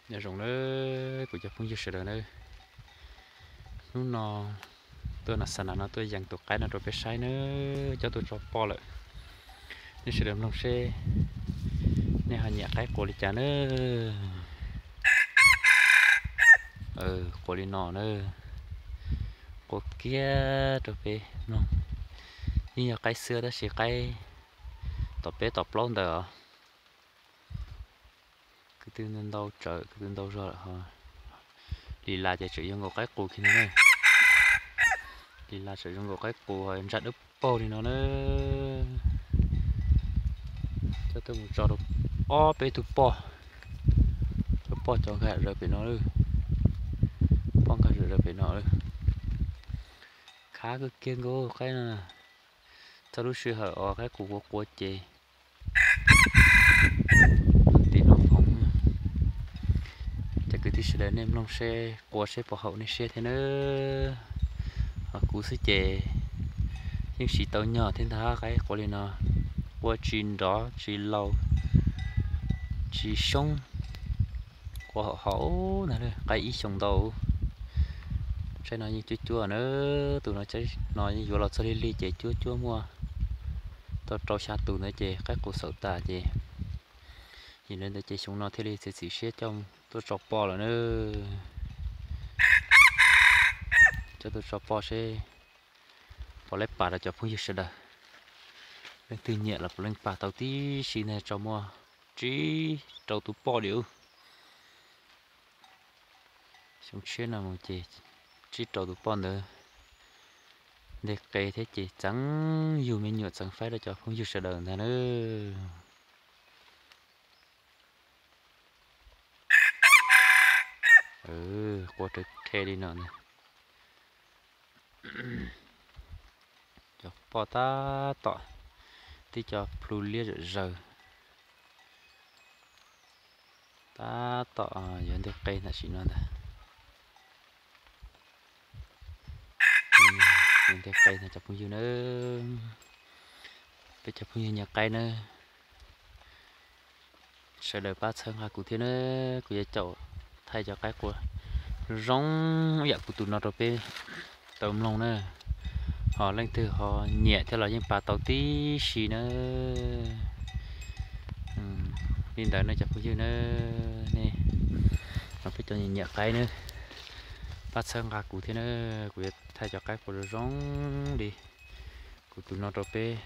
Nyob zoo nawb kuv cov phooj ywg sawv daws nawb. Hnub no tuaj na xa nas no tuaj yees tus qaib no rau peb saib nawb, coj tuaj tso poj lawm. Nej sawv daws mloog seb nej ho nyiam qaib qua li cas nawb. Qua li no nawb, qua kiag rau peb mloog. Yeej yog qaib xwb tab sis qaib tom peb tom plaub ntawd os. Kwv tw ntau tsawv, kwv tw ntau zog lawm ho. Li las ces tseem zoo nkaus qaib qus kiag no na. Li las tseem zoo nkaus qaib qus, ntsa dawb paug li no na. Coj tuaj mus tso rau ob peb tug poj, rau poj cov nkag zaws pem no lawm. Poj nkag zaws pem no lawm. Khav kawg kiag nkaus qaib no. Txog lub sij hawm uas qaib qus qua qua ces tim no phoov. Cov kwv tij sawv daws nej mloog seb qua seb puas haum nej siab thiab nawb. Ho kuv xwb ces yeej siv tau nyog thiab ntag, qaib qua li no. Qua tsis nrov tsis laus tsis xyoob. Qua haum haum ntag, qaib ib xyoos ntau. Tsaib no yeej cuab cuab na, tus no tsaib no yeej yuav los txog lig lig ces cuab cuab muaj tau rau xya tus ntawd ces qaib qus xaum tas ces. Yim li ntawd ces xyoo no thiaj li txiav txim siab coj tuaj tso poj lawm na. Coj tuaj tso poj seb puas leej pam rau cov phooj ywg sawv daws. Leej twg nyiam los puav leej pam tau tib si ntag, tso muaj tsib rau tus poj diam. Xyoo tshiab no mus ces tsib rau tus poj ntawd nteg qe thiab ces txeev yug me nyuam txeev faib rau cov phooj ywg sawv daws ntag na. Qua rhe rhe li no ntag. Cov poj tab tom tib co plhu liab zom zaws. Tab tom yuav nteg qe tam sim no ntag. Yuav nteg qe ntag cov phooj ywg na. Peb cov phooj ywg nyiam qaib na, sawv daws pab txhawb nqa kuv thiab na. Kuv yuav caum thaij cov qaib qua zoo ib yam kuv tus no rau peb tau mloog na. Ho leej twg ho nyiam thiab los yeej pam tau tib si na. Li ntawd ne cov phooj ywg na, nej peb cov nyiam qaib na, pab txhawb nqa kuv thiab na. Kuv yuav thaij cov qaib qua zoo zoo li kuv tus no rau peb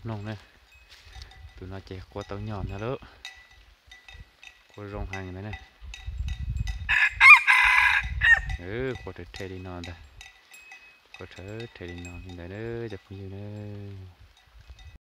mloog na. Tus no ces qua tau nyog ntag lauj. Qua zoo heev ntag na. Qua rhe rhe li no ntag. Qua rhe rhe li no li ntawd na cov phooj ywg na.